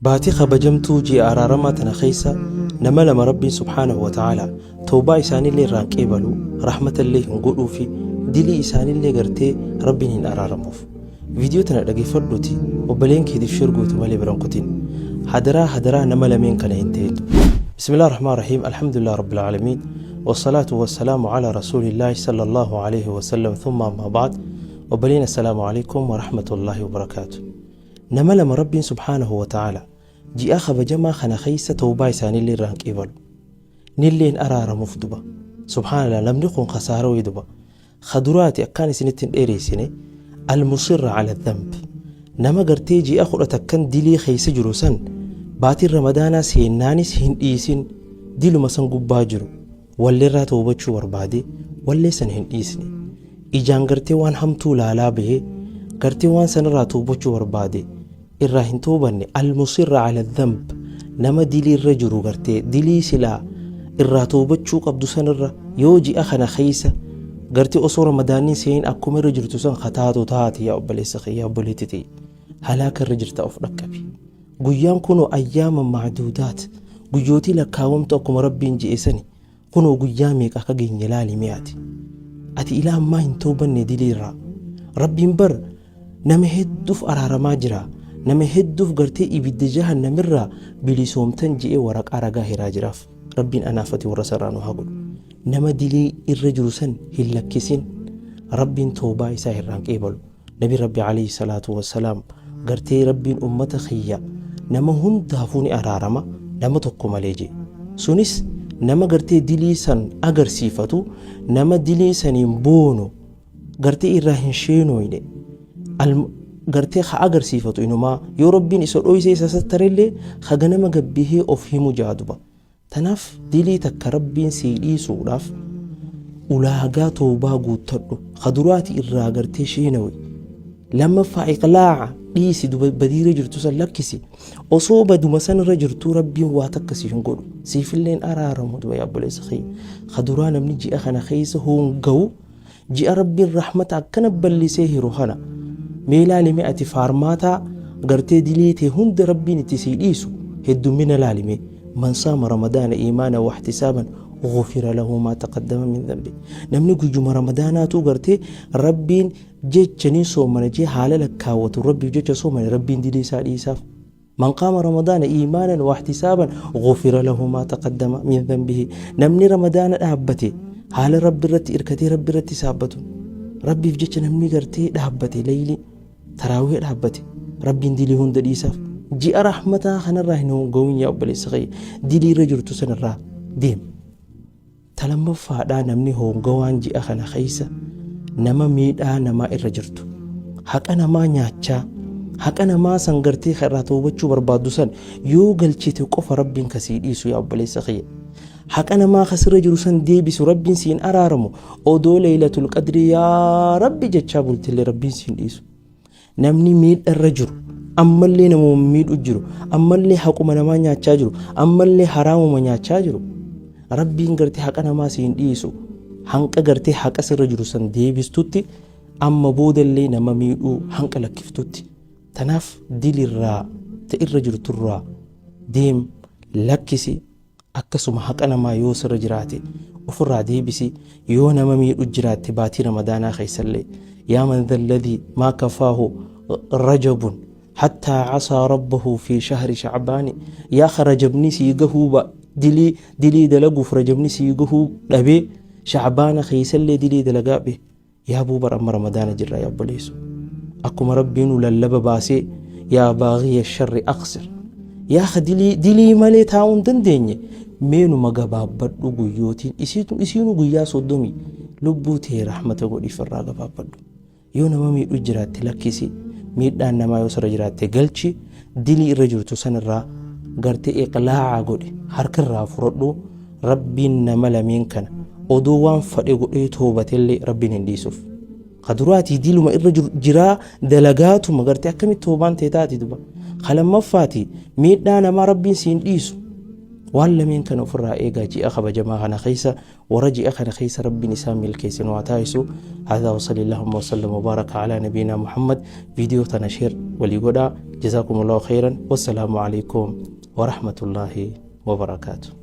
Baatii kabajamtuu ji'a araaramaa tana keessa nama lama Rabbiin subhaanahu wa ta'aalaa tawbaa isaanillee irraa hin qeebalu, rahmatallee hin godhuufi, dilii isaanillee gartee Rabbiin hin araaramuuf. Viidiyoo tana dhageeffadhuuti obboleen keetiif share gootu malee bira hin kutin. Hadaraa hadaraa nama lameen kana hin ta'in. Bismillah ar-Rahmaan Rahiim Alhamdulillah Rabbil Aalamiin Wassalaatu wassalaamu ala Rasuulillaahi sallallahu alayhi wasallam thumma amma ba'd. Obboleen, assalaamu alaikum wa rahmatullahi wa barakaatu. Nama lama Rabbiin subhaanahu wa ta'ala ji'a kabajamaa kana keessa tawbaa isaaniillee irraa hin qeebalu. Nillee hin araaramuuf duba. Subhaanallah, namni kun khasaarawee duba. Kaduraati akkaan isinitti hin dheereessine, al-musirra ala dhanb. Nama gartee ji'a 11n dilii keessa jiru san baatiin Ramadaanaa seennaanis hin dhiisin diluma san gubbaa jiru. Walleerraa tawbachuu barbaade wallee san hin dhiisne. Ijaan gartee waan hamtuu laalaa bahee gartee waan sanirraa tawbachuu barbaade irraa hin tawbanne. Al-musirra ala dhanb, nama dilii irra jiru, gartee dilii silaa irraa tawbachuu qabdu sanirra yoo ji'a kana keessa gartee osoo Ramadaanni seenin akkuma irra jirtu san kataatu taate, yaa obboleessa kee, yaa obboleetti ta'e, halaaka irra jirta, of dhaqqabi. Guyyaan kunoo ayyaama macduudaat, guyyootii lakkaawamtu, akkuma Rabbiin je'e sani. Kunoo guyyaa meeqa akka geenye laali mee. Ati ilaa ammaa hin toobanne dilii irraa. Rabbiin bar nama hedduuf araaramaa jira, nama hedduuf gartee ibidda jahannamirraa bilisoomtan je'ee waraqaa ragaa hiraa jiraaf. Rabbiin anaaf ati warra sarraa nu haa godhu. Nama dilii irra jiru san hin lakkisin, Rabbiin toobaa isaa irraan qeebalu. Nabi Rabbi alayhi salaatu wassalaam gartee Rabbiin ummata kiyya nama hundaafuu ni araarama nama tokko malee jee. Sunis nama gartee dilii san agarsiifatu, nama dilii saniin boonu, gartee irraa hin sheenooyne, gartee ka agarsiifatu. Inumaa yoo Rabbiin isa dhoysee isa sattarellee ka ganama gabbihee of himu jaaduba. Tanaaf dilii takka Rabbiin sii dhiisuudhaaf ulaagaa toobaa guuttadhu. Ka duraati irraa gartee sheenawi. Lammaffaa iqlaa'a dhiisi, badiirra jirtu san lakkisi. Osoo baduma sanirra jirtuu Rabbiin waa takka si hin godhu. Siifilleen araaramu duba, yaa obboleessa kiyya. Ka duraa namni ji'a kana keessa hoonga'u, ji'a Rabbiin rahmata akkana bal'isee hiru kana. Mee laalime, ati faarmaataa gartee dilii tee hunda Rabbiin itti sii dhiisu heddummina laalime. Man saama Ramadaana iimaana wahtisaaban ghufira lahu maa taqaddama min dhanbi. Namni guyyuma Ramadaanaatuu gartee Rabbiin jecha ni soomana jee haala lakkaawwatu, Rabbiif jecha soomane, Rabbiin dilii isaa dhiisaaf. Man qaama Ramadaana iimaanan wahtisaaban ghufira lahu maa taqaddama min dhanbihi. Namni Ramadaana dhaabbate haala Rabbi irratti irkatee, Rabbi irratti saabbatu, Rabbiif jecha namni gartee dhaabbate, leeyli taraawih dhaabbate, Rabbiin dilii hunda dhiisaaf. Ji'a rahmataa kanarraa hin hongawin, yaa obboleessa kiyya, dilii irra jirtu sanarraa deem. Ta lammaffaadhaa, namni hongawaan ji'a kana keessa nama miidhaa namaa irra jirtu, haqa namaa nyaachaa, haqa namaa san gartee kan irraa toobachuu barbaaddu san yoo galchite qofa Rabbiin kasii dhiisu. Yaa obboleessa kiyya, haqa namaa kasirra jiru san deebisu, Rabbiin siin araaramu. Odoo Leeylatul Qadrii yaa Rabbi jechaa bultillee Rabbiin siin dhiisu. Namni miidha irra jiru, ammallee namuma miidhu jiru, ammallee haquma namaa nyaachaa jiru, ammallee haraamuma nyaachaa jiru, Rabbiin gartee haqa namaa siin dhiisu hanqa gartee haqa sirra jiru san deebistutti, amma boodallee nama miidhuu hanqa lakkiftutti. Tanaaf dilirraa ta irra jirturraa deem, lakkisi. Akkasuma haqa namaa yoo sirra jiraate ofirraa deebisi. Yoo nama miidhu jiraatte baatii Ramadaanaa keessallee, yaa man dhalladhii maa kafaahu rajabun hattaa casaa rabbahu fi shahri shacbaani, yaa ka rajabni sii gahuu dilii dilii dalaguuf rajabni sii gahuu dhabee shacbaana keessallee dilii dalagaa be, yaa buubar, amma Ramadaana jirra, yaa obboleessu. Akkuma Rabbiin lallaba baasee, yaa baaghiya sharri aqsir, yaa ka dilii dilii malee taa'uu hin dandeenye, meenuma gabaabbadhu. Guyyootiin isiinu guyyaa 30, lubbuu tee rahmata godhiif, irraa gabaabbadhu. Yoo nama miidhu jiraatte lakkisi, miidhaan namaa yoo sirra jiraatte galchi, dilii irra jirtu sanirraa gartee iqlaa'a godhi, harkarraa furadhu. Rabbiin nama lameen kana odoo waan fadhe godhee toobatellee Rabbiin hin dhiisuuf. Ka duraatii diluma irra jiraa dalagaatuma gartee akkamitti toobaan tee taati duba. Ka lammaffaati miidhaa namaa Rabbiin siin dhiisu. Waan lameen kana ofirraa eegaa ji'a kabajamaa kana keessa warra ji'a kana keessa Rabbiin isaan milkeesse nu haa taasisu. Hadhaa wasalli Allahumma wasallam wabaaraka alaa nabiinaa Muhammad. Viidiyoo tana sheer walii godhaa. Jazaakumullahu khayran. Wassalaamu alaikum warahmatullaahi wabarakaatu.